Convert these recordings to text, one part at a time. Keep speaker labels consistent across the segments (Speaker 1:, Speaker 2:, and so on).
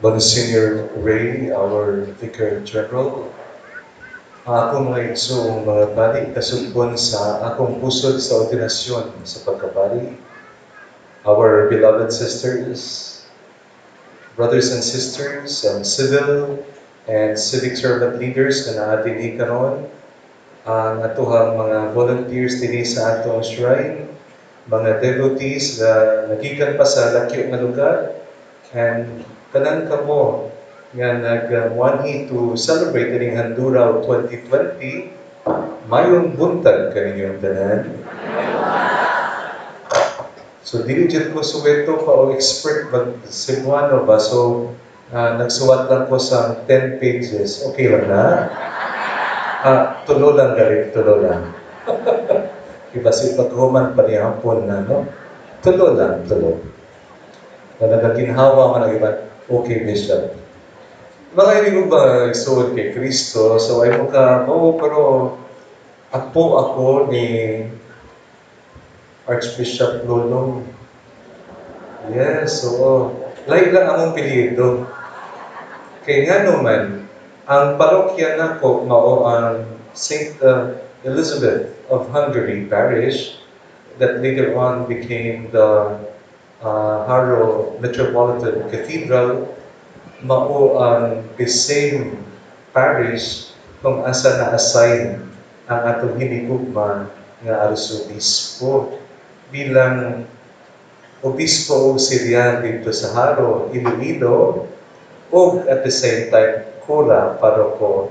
Speaker 1: Monsignor Ray, our Vicar General, ang akong mga igsoong mga pari, kasugpon sa akong pusod sa ordinasyon sa pagkapari, our beloved sisters, brothers and sisters, civil and civic servant leaders nga naa dinhi karon, ang atuhang mga volunteers dinhi sa atong shrine, mga devotees na nagikan pa sa lakyo nga lugar, and tanan kamo nga nagmuanhi to celebrate ining Handuraw 2020, mayong buntag kaninyong tanan. So dili jud ko suweto pa o expert mag Cebuano ba, so nagsuwat lang ko sa 10 pages. Okay lang na? Ah, tulo lang galit, tulo lang. Iba si paghuman pa niya hapon na, no? Tulo lang, tulo. Na nagaginhawa man ang iba, okay, Bishop. Mga hindi ba igsuon kay Kristo, so ay mo ka, oo, pero apo ako ni Archbishop Lolong. Yes, oo. Lahi lang among apelyido. Kay nga naman, ang parokya nako mao ang St. Elizabeth of Hungary Parish that later on became the Jaro Metropolitan Cathedral, mao ang the same parish kung asa na-assign ang atong hinigugma nga arsobispo bilang obispo auxiliar dito sa Jaro, Iloilo, ug at the same time kura paroko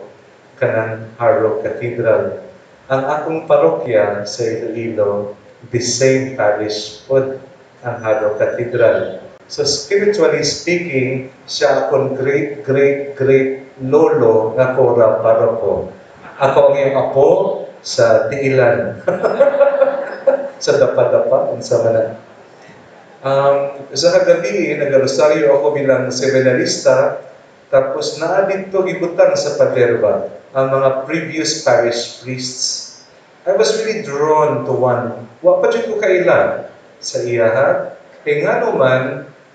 Speaker 1: kanang Jaro Cathedral. Ang akong parokya sa Iloilo, the same parish pod ang Jaro Cathedral. So spiritually speaking, siya akong great, great, great lolo nga kura paroko. Ako ang iyang apo sa tiilan, sa dapa-dapa, unsa man na. Sa kagabi, nagarosaryo ako bilang seminarista, tapos naa dito gibutang sa pader ba ang mga previous parish priests. I was really drawn to one. Wa pa jud ko kaila sa iyaha. Kay ngano man,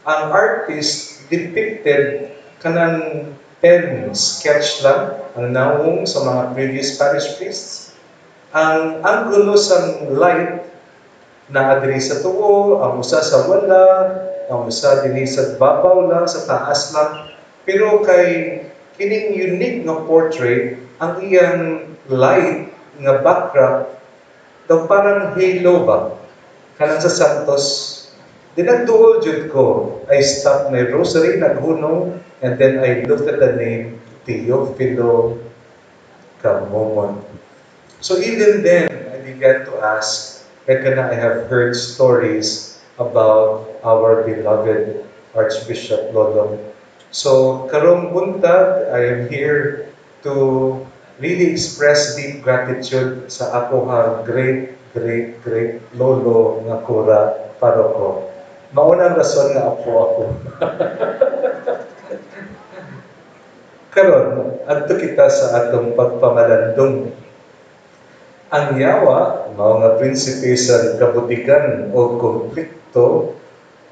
Speaker 1: ang artist depicted kanang pen sketch lang ang nawong sa mga previous parish priests. Ang anggulo sang light naa diri sa tuo, ang usa sa wala, ang usa dinhi sa babaw lang, sa taas lang. Pero kay kining unique nga portrait, ang iyang light nga backdrop daw parang halo ba? Kanang sa Santos. Di nagduol jud ko. I stopped my rosary, naghunong, and then I looked at the name Teofilo Camomot. So even then, I began to ask, kaya kana I have heard stories about our beloved Archbishop Lolong. So, karong buntag, I am here to really express deep gratitude sa akoang great, great, great lolo nga kura paroko. Mauna ang rason nga apo ako. Karon, adto kita sa atong pagpamalandong. Ang yawa, mao nga prinsipe sa kabutigan o konflikto,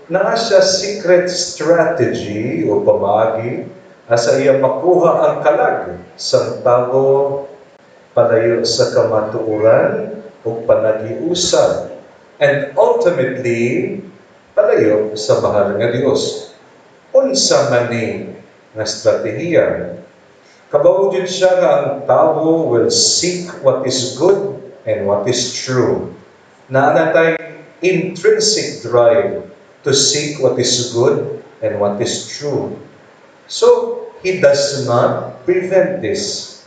Speaker 1: naa siya secret strategy o pamaagi asa iya makuha ang kalag sang tawo palayo sa kamatuoran o panagiusab and ultimately palayo sa mahal nga Dios. Unsa man ni nga estratehiya? Kabawo jud siya nga ang tawo will seek what is good and what is true. Naa na tay intrinsic drive to seek what is good and what is true. So, he does not prevent this.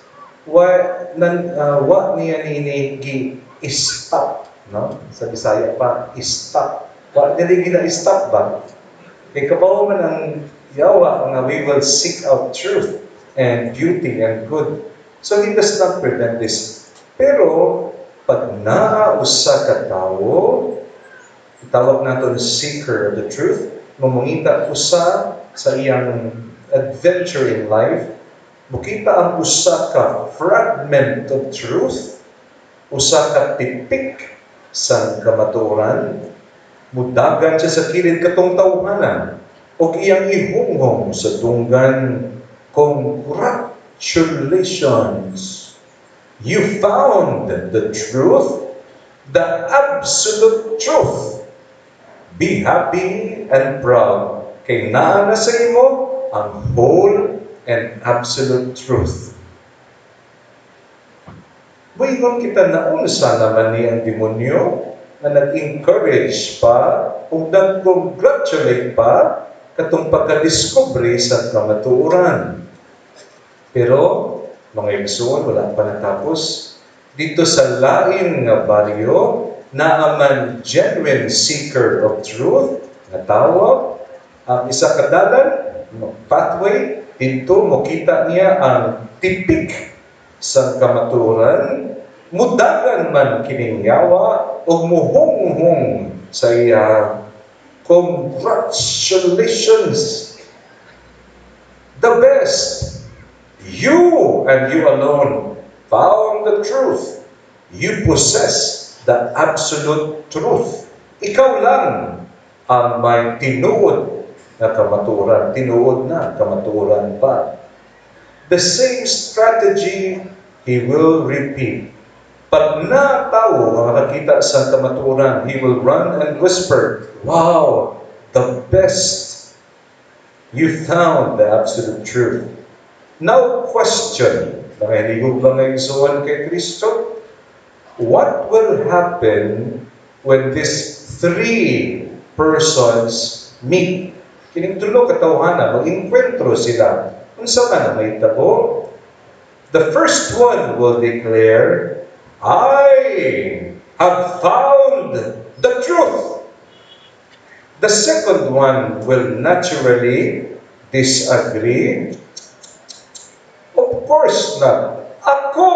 Speaker 1: Wa, nan, wa niya nini gi stop, no? Sa Bisaya pa, stop. Wa niya gina-stop ba? Kay kabawo man ang yawa nga we will seek out truth and beauty and good. So he does not prevent this. Pero pag naa usa ka tawo, tawag naton seeker of the truth, mamangita usa sa iyang adventure in life, mukita ang usa ka fragment of truth, usa ka tipik sa kamatuoran, mudagan siya sa kilid katong tawhana. Ug iyang ihunghong sa dunggan, "Congratulations! You found the truth, the absolute truth. Be happy and proud kay naa na sa imo ang whole and absolute truth." Muingon kita, naunsa naman ni ang demonyo nga nag-encourage pa ug nag-congratulate pa katong pagkadiskubre sa kamatuoran? Pero, mga igsoon, wala pa natapos. Dito sa lain nga baryo, naa man genuine seeker of truth nga tawag ang isa ka dalan, pathway, dito mokita niya ang tipik sa kamatuoran. Mudagan man kining yawa ug muhunghong sa iya, "Congratulations! The best! You and you alone found the truth. You possess the absolute truth. Ikaw lang ang may tinuod na kamatuoran." Tinuod na, kamatuoran pa. The same strategy he will repeat. Pag natawo nga makakita sa kamatuoran, he will run and whisper, "Wow, the best. You found the absolute truth." Now question, mga hinigugma, mga igsoon kay Kristo, what will happen when these three persons meet? Kining tulo ka tawhana, mag-enkwentro sila. Unsa man ang mahitabo? The first one will declare, "I have found the truth." The second one will naturally disagree. "Of course not. Ako,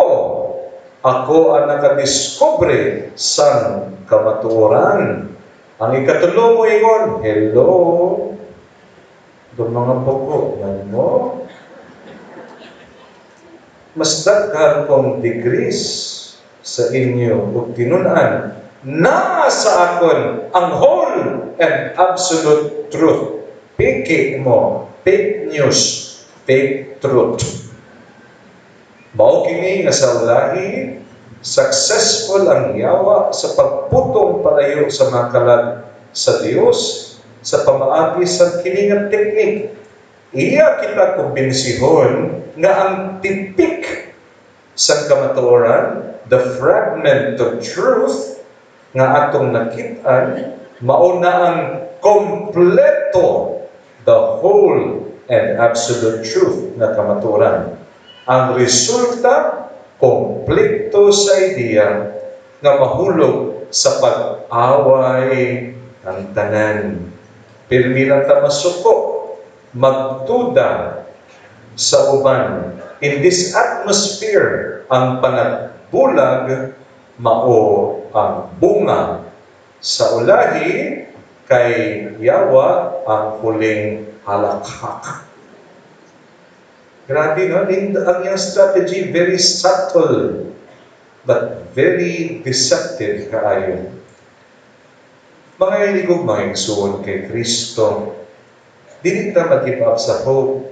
Speaker 1: ako ang nakadiskubre sang kamatuoran." Ang ikatulo mo ingon, "Hello, do mga buko man mo. Mas daghan kong degrees sa inyo ug tinun-an naa sa akon ang whole and absolute truth. Piki mo, fake news, fake truth." Mao kini nga sa ulahi, successful ang yawa sa pagputong palayo sa mga kalag sa Dios sa pamaagi sa kini nga teknik. Iya kita kumbensihon nga ang tipik sa kamatuoran, the fragment of truth nga atong nakit-an, mao na ang kompleto, the whole and absolute truth na kamatuoran. Ang resulta, konflikto sa ideya nga mahulog sa pag-away ang tanan. Pirmi lang ta masuko, magduda sa uban. In this atmosphere, ang panagbulag mao ang bunga. Sa ulahi, kay yawa ang huling halakhak. Grabe, no? Ang iyang strategy, very subtle, but very deceptive kaayo. Mga hinigugma, mga igsoon kay Kristo, dili ta mag-give up sa hope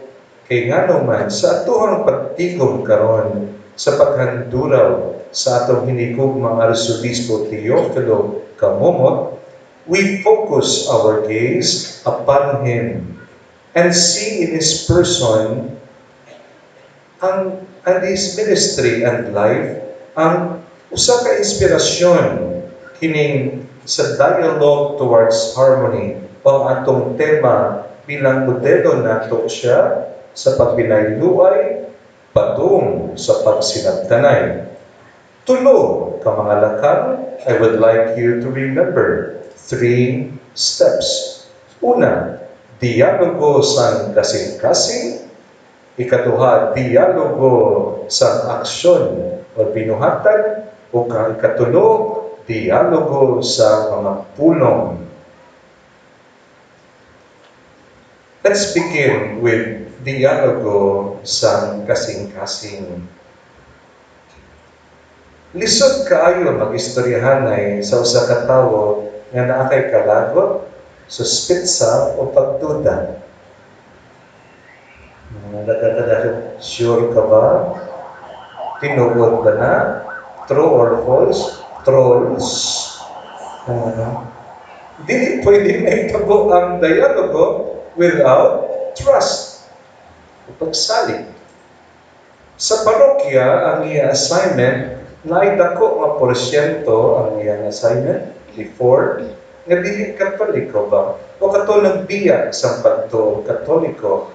Speaker 1: kay ngano man sa atuhang pagtikom karon sa paghanduraw sa atong hinigugmang Arsobispo Teofilo Camomot, we focus our gaze upon him and see in his person ang and his ministry and life ang usa ka inspirasyon kining sa dialogue towards harmony o ang atong tema bilang modelo nato siya sa pagbinayluay padung sa pagsinabtanay. Tulo ka mga lakang I would like you to remember. Three steps. Una, dialogo sang kasing-kasing. Ikaduha, dialogo sa aksyon o binuhatan. O ikatulo, dialogo sa mga pulong. Let's begin with dialogo sa kasing-kasing. Lisod kaayo mag-istoryahanay sa usa ka tawo nga naa kay kalagot Suspitsa o pagduda. Nagkakadahil, sure ka ba? Tinuod ba na? True or false? Trolls? Ano? Dili pwede mahitabo ang dialogo without trust. O pagsalig. Sa parokya, ang iya assignment, naay dako nga porsyento ang iyang assignment before nga dili Katoliko ba o kato nagbiya sa pagtuo Katoliko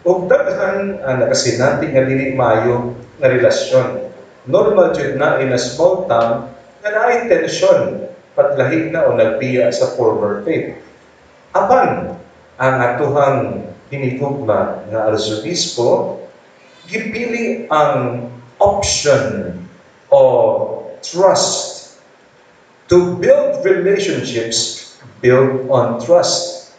Speaker 1: ug daghan ang nakasinati nga dili maayo nga relasyon. Normal jud na in a small town nga naay tensyon paglahi na o nagbiya sa former faith. Apan ang atuhang hinigugma nga arsobispo gipili ang option of trust to build relationships built on trust.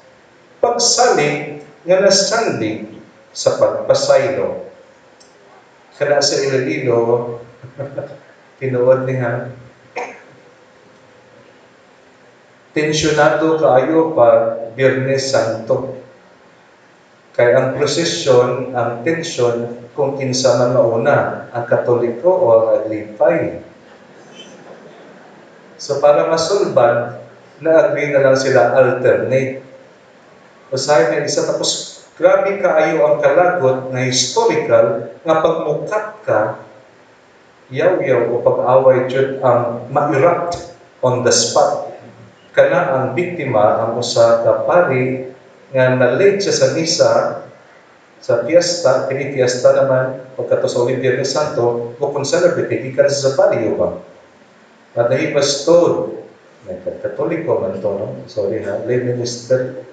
Speaker 1: Pagsalig nga nasandig sa pagpasaylo. Kana sa Iloilo, tinuod niya, tensyonado kaayo pag Biyernes Santo. Kay ang prosesyon, ang tensyon, kung kinsa man mauna, ang Katoliko o ang Aglipay. So para masulban, na-agree na lang sila alternate. Usahay may isa, tapos grabe kaayo ang kalagot na historical nga pagmukat ka, yaw-yaw o pag-away jud ang ma-erupt on the spot. Kana ang biktima ang usa ka pari nga na-late siya sa misa sa fiesta, kini fiesta naman pagkato sa Holy Biyernes Santo, mo kung celebrate gikan sa barrio ba. But he was told, Katoliko man to, no? Sorry ha, lay minister,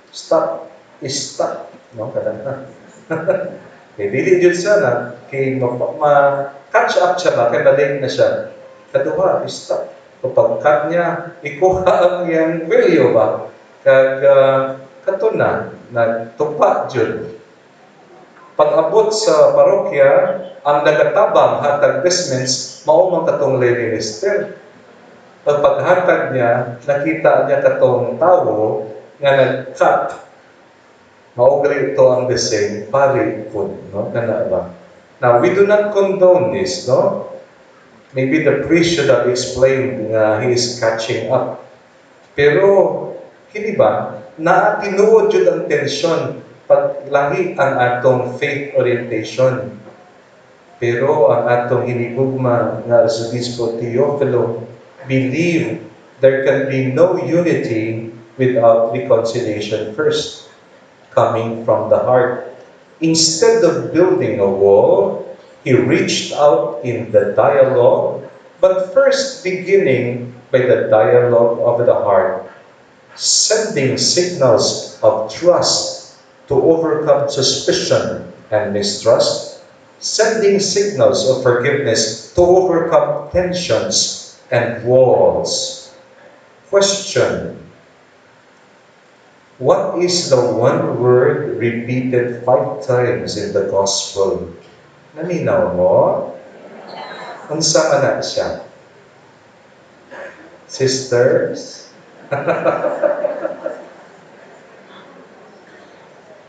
Speaker 1: stop, stop, no? Kada na. Kay dili jud sana, kay ma catch up siya ba, kay ma-late na siya. Kaduha, stop. Kapag niya, ikuha ang iyang kwelyo ba? Kag kato na, nagtupa jud. Pag-abot sa parokya, ang nagatabang hatag vestments, mao man katong lay minister. Pag paghatag niya, nakita niya katong tawo nga nag-cut. Mao gali ito ang the same pari pud, no? Kana ba? Now, we do not condone this, no? Maybe the priest should have explained nga he is catching up. Pero, kini ba, naa tinuod jud ang tensyon paglahi ang atong faith orientation. Pero ang atong hinigugma nga Arsobispo Teofilo believe there can be no unity without reconciliation first, coming from the heart. Instead of building a wall, he reached out in the dialogue, but first beginning by the dialogue of the heart, sending signals of trust to overcome suspicion and mistrust, sending signals of forgiveness to overcome tensions and walls. Question: what is the one word repeated five times in the Gospel? Naminaw mo? Unsa man na siya? Sisters?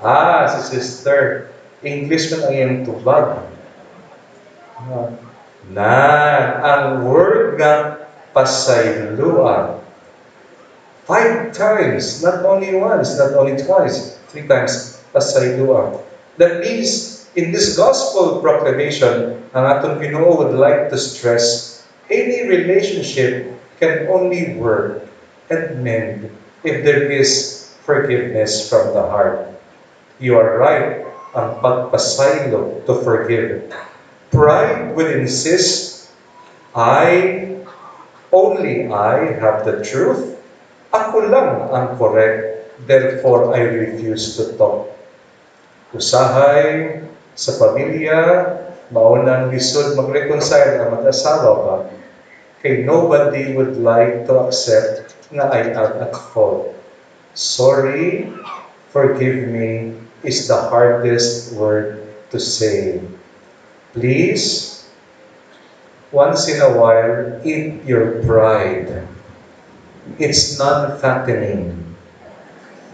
Speaker 1: Ah, si sister. English man ang iyang tubag. Na, ang word nga pasaylua. Five times, not only once, not only twice, three times, pasaylua. That means, in this gospel proclamation, ang atong Ginoo would like to stress, any relationship can only work and mend if there is forgiveness from the heart. You are right, ang pagpasaylo to forgive. Pride would insist, I, only I have the truth. Ako lang ang correct, therefore I refuse to talk. Usahay, sa pamilya, maunang lisod mag-reconcile ang mag-asawa ba? Kay nobody would like to accept nga I am at fault. Sorry, forgive me is the hardest word to say. Please, once in a while, eat your pride. It's non-fattening.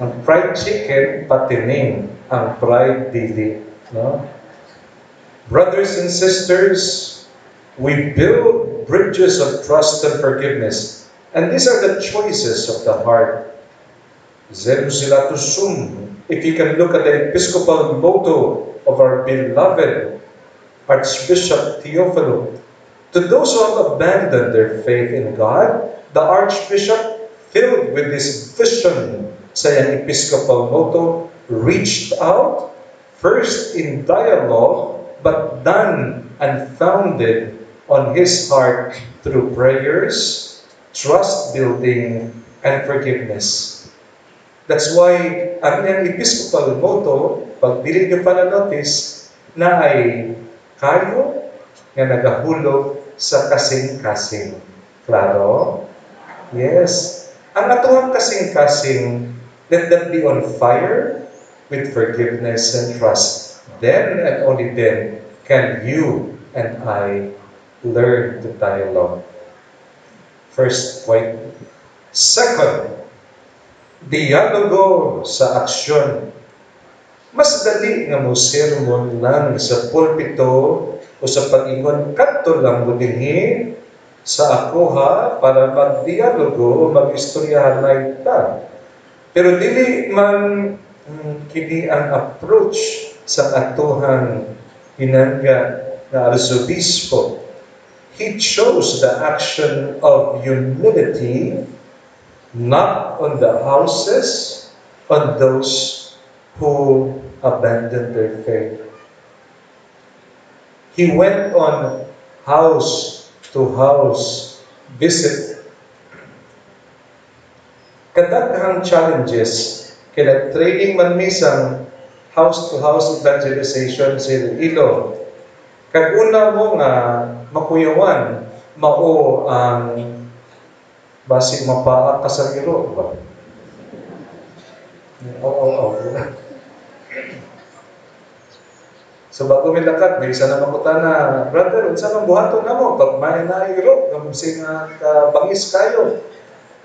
Speaker 1: Ang fried chicken, patining. Ang pride, dili. No? Brothers and sisters, we build bridges of trust and forgiveness. And these are the choices of the heart. Zelus ilatus sum. If you can look at the episcopal motto of our beloved Archbishop Teofilo, to those who have abandoned their faith in God, the Archbishop, filled with this vision sa iyang episcopal motto, reached out, first in dialogue, but done and founded on his heart through prayers, trust building, and forgiveness. That's why ang iyang episcopal motto, pag dili nyo pa na-notice, naay kayo nga nagahulog sa kasing-kasing. Klaro? Yes. Ang atuang kasing-kasing, let that be on fire with forgiveness and trust. Then and only then can you and I learn to dialogue. First point. Second, dialogo sa aksyon. Mas dali nga mo sermon lang sa pulpito o sa pag-ingon, "Kadto lang mo dinhi sa akoha para magdialogo o mag-istoryahan ta." Pero dili man kini ang approach sa atuhang hinangga na arsobispo. He chose the action of humility, knock on the houses on those who abandoned their faith. He went on house to house visit. Kadaghang challenges kay nag-training man mi sang house to house evangelization sa Iloilo. Kag una mo nga makuyawan mao ang basig mapaak ka sa iro ba? Oo. So bago mi lakat, may isa na mangutana, "Brother, unsa man buhaton namo pag may nairo, nga nga kabangis kayo?"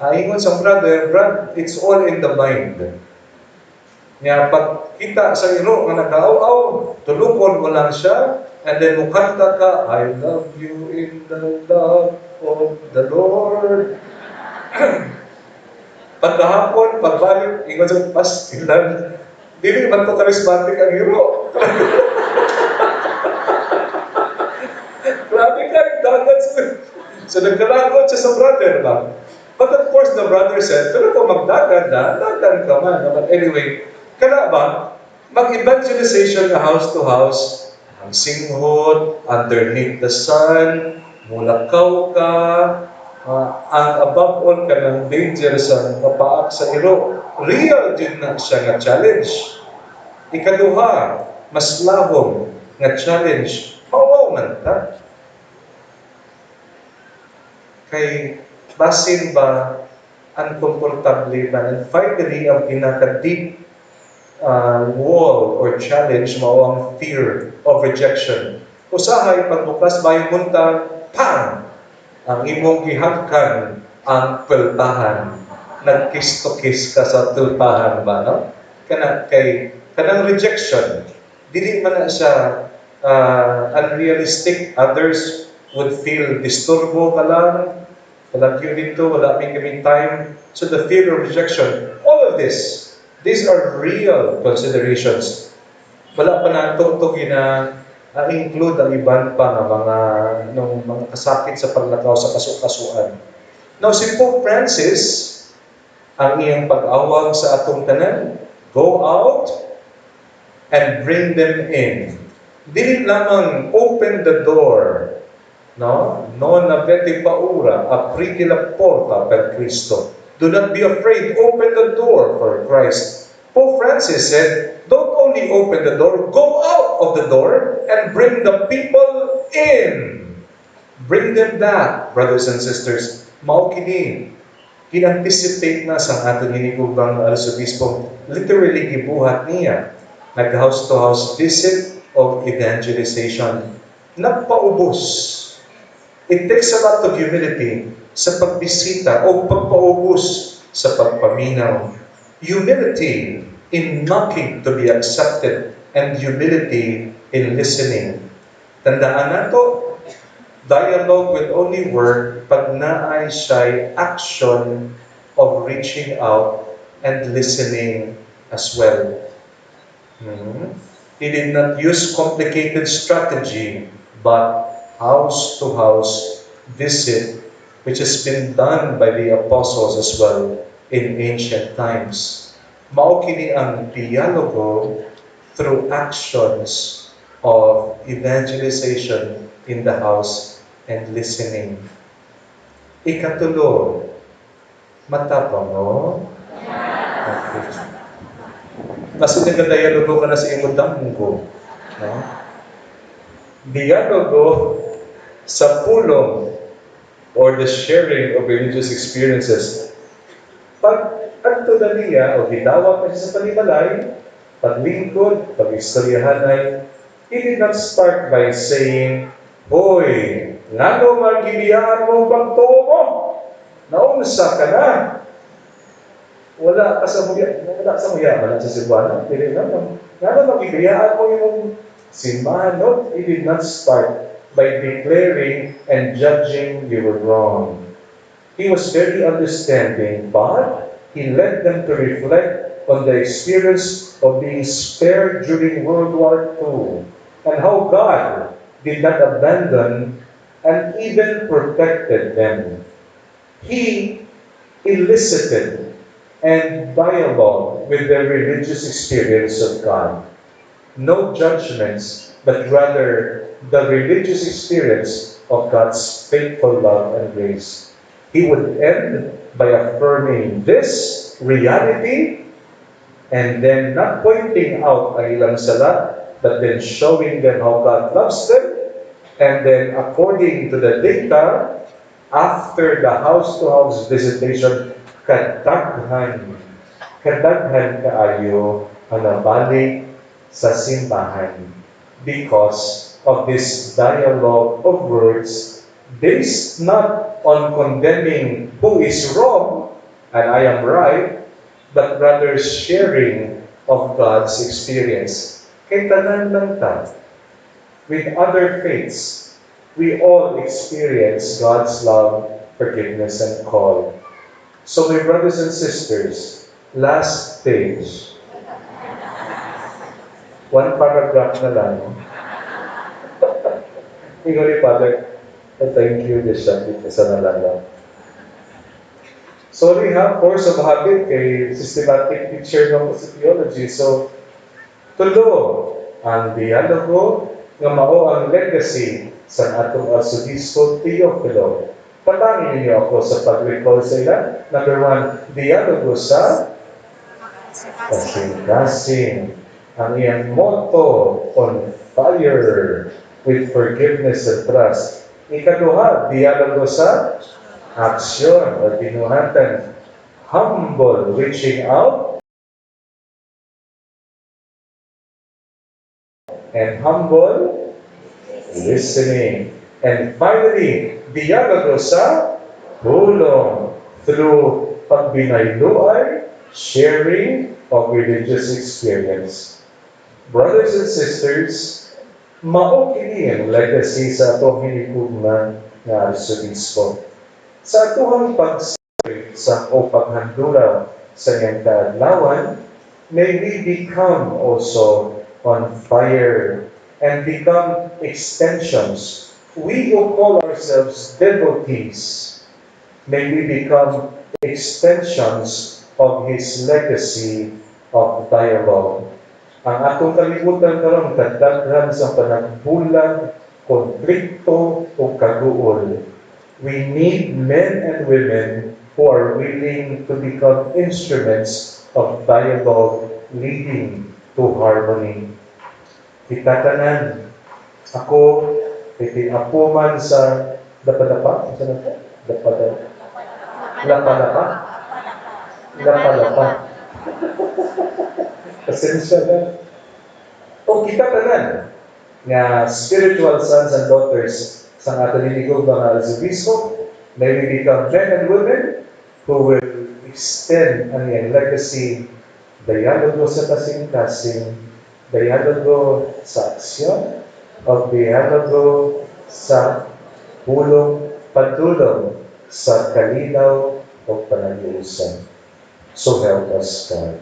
Speaker 1: Ingon sa brother, "Brad, it's all in the mind." Nga pag kita sa iro nga nagaaw-aw, tulukon mo lang siya, and then mukanta ka, "I love you in the love of the Lord." Pagkahapon, pagbalik, ingon sa pastilan, "Dili man to charismatic ang iro. Grabe ka, dagat." So nagkalakot siya sa brother ba? But of course, the brother said, "Pero kung magdagan na, dagan ka man." But anyway, kana ba, mag-evangelization nga house to house, ang singhot, underneath the sun, mulakaw ka, ang above all kanang danger sa mapaak sa iro. Real din na siya nga challenge. Ikaduha, mas lahom nga challenge, mawaw man ta. Kay basin ba unkomportable ba? And finally, ang pinaka-deep wall or challenge mao ang fear of rejection. Usahay pagbukas maayong buntag, pang! Ang imong gihagkan ang pultahan. Nag-kiss to kiss ka sa pultahan ba, no? Kana kay kanang rejection, dili man na siya unrealistic. Others would feel disturbo ka lang, palagyo dito, wala mi kami time. So the fear of rejection, all of this, these are real considerations. Wala pa nato to gina include ang iban pa nga mga nung mga kasakit sa paglakaw sa kasukasuan. Now si Pope Francis, ang iyang pag-awag sa atong tanan, go out and bring them in. Dili lamang open the door, no? Non avete paura, aprite la porta per Cristo. Do not be afraid, open the door for Christ. Pope Francis said, "Don't only open the door, go out of the door and bring the people in." Bring them back, brothers and sisters. Mao kini gin-anticipate na sa atong hinigugmang Arsobispo. Literally gibuhat niya. Nag-house to house visit of evangelization. Nagpaubos. It takes a lot of humility sa pagbisita o pagpaubos sa pagpaminaw. Humility in knocking to be accepted and humility in listening. Tandaan nato, dialogue will only work pag naay siya'y action of reaching out and listening as well. He did not use complicated strategy, but house-to-house visit, which has been done by the apostles as well in ancient times. Mao kini ang dialogo through actions of evangelization in the house and listening. Ikatulo, matapang mo? Okay. Kasi nagadialogo ka na sa imong damgo. No? Dialogo sa pulong or the sharing of religious experiences. Pag adto na niya o gidawat na siya sa panimalay, paglingkod, pag-istoryahanay, he did not start by saying, "Hoy, ngano man gibiyaan mo ang pagtuo mo? Naunsa ka na? Wala ka sa muya, wala sa muya, wala sa Cebuana, dili na. Ngano man gibiyaan mo yung simbahan?" No, he did not start by declaring and judging you were wrong. He was very understanding, but he led them to reflect on the experience of being spared during World War II and how God did not abandon and even protected them. He elicited and dialogue with their religious experience of God. No judgments, but rather the religious experience of God's faithful love and grace. He would end by affirming this reality and then not pointing out ang ilang sala, but then showing them how God loves them. And then according to the data, after the house-to-house visitation, kadaghan, kadaghan kaayo ang nabalik sa simbahan because of this dialogue of words based not on condemning who is wrong and I am right, but rather sharing of God's experience. Kay tanan lang ta, with other faiths, we all experience God's love, forgiveness, and call. So my brothers and sisters, last page. One paragraph na lang. Ingon ni Father, "Oh, thank you, Bishop, isa na lang lang." Sorry ha, force of habit kay systematic teacher ng sa theology. So, tulo, ang dialogo nga mao ang legacy sa atong Arsobispo Teofilo. Tabangi ninyo ako sa pag-recall sa ila. Number one, dialogo sa kasing-kasing. Ang iyang motto, "On fire with forgiveness and trust." Ikaduha, dialogo sa aksyon o binuhatan. Humble, reaching out, and humble, listening. And finally, dialogo sa pulong through pagbinayloay, sharing of religious experience. Brothers and sisters, mao kini ang legacy sa atong hinigugma nga Arsobispo. Sa atuhang pag sa o paghanduraw sa iyang kaadlawan, may we become also on fire and become extensions. We who call ourselves devotees, may we become extensions of His legacy of dialogue. Ang atong kalibutan karon kadaghan sa panagbulag, konflikto o kaguol. We need men and women who are willing to become instruments of dialogue leading to harmony. Kita tanan, ako, iti apo man sa dapa-dapa, sa na po? Dapa-dapa. Lapa-lapa? Lapa-lapa. Pasensya na. O kita tanan, nga spiritual sons and daughters sa atong hinigugma nga Arsobispo, may we become men and women who will I-extend ang iyang legacy, dialogo sa kasing-kasing, dialogo sa aksyon, o dialogo sa pulong padulong sa kalinaw o panaghiusa. So help us God.